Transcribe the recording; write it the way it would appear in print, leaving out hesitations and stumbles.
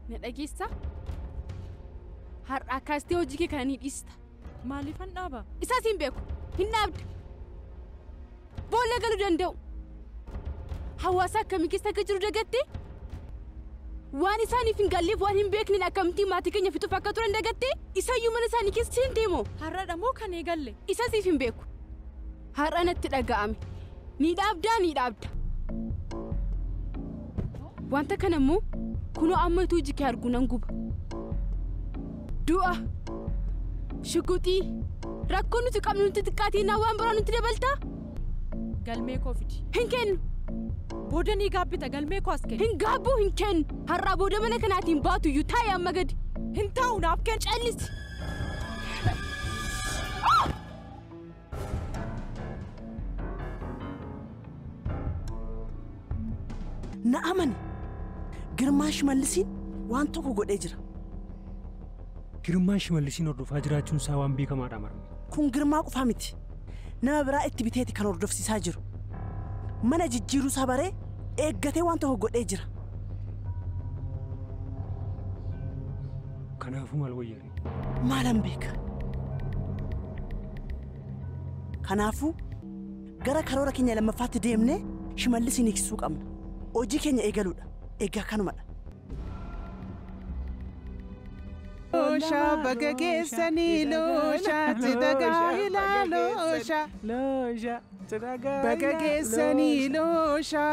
Na dhageessaa? Har'aa kaastee hojii kee kana ni dhiista. Maaliifan dhaaba? Isaas hin beeku. Hin dhaabda. Boolla galuu danda'u. Hawaasa akkamii keessa akka jiru dagattee? Waan isaaniif hin galleef waan hin beekneen akkamittiin maatii keenya fixuuf akka turan dagattee? Isayyuu mana isaanii keessa seentee moo? Har'aadha moo kan eegalle? Isa siif hin beeku. Har'a natti dhaga'ame. Ni dhaabdaa ni dhaabda. Wanta kana immoo kunoo amma utuu iji kee arguu nan guba. Du'a, shuguxii, rakkoo nuti qabnu nuti xiqqaatiin waan biraa nutti dabaltaa? Galmee koo fidi. Hin kennu. Booda ni gaabbita galmee koo as kenni. Hin gaabbuu hin kennu. Har'aa booda mana kanaatiin baatu iyyuu taa'e amma gadi. Hin taa'u naaf kenni. Callisi. Na amani. Girmaa Shimallisiin waan tokko godhee jira. Girmaa Shimallisiin hordofaa jiraachuun isaa waan beekamaadha marme. Kun Girmaa qofaa miti. Nama biraa itti biteeti kan hordofsiisaa jiru. Mana jijjiiruu isaa baree eeggatee waan tokko godhee jira. Kanaafuu maal wayyaare? Maalan beeka? Kanaafuu gara karoora keenya lammaffaatti deemnee Shimallisiin hiiksisuu qabna. Hojii keenya eegaluudha. Egaa kanumadha. Loosha baga geessanii loosha cidhagaa ilaa loosha. Baga geessanii loosha.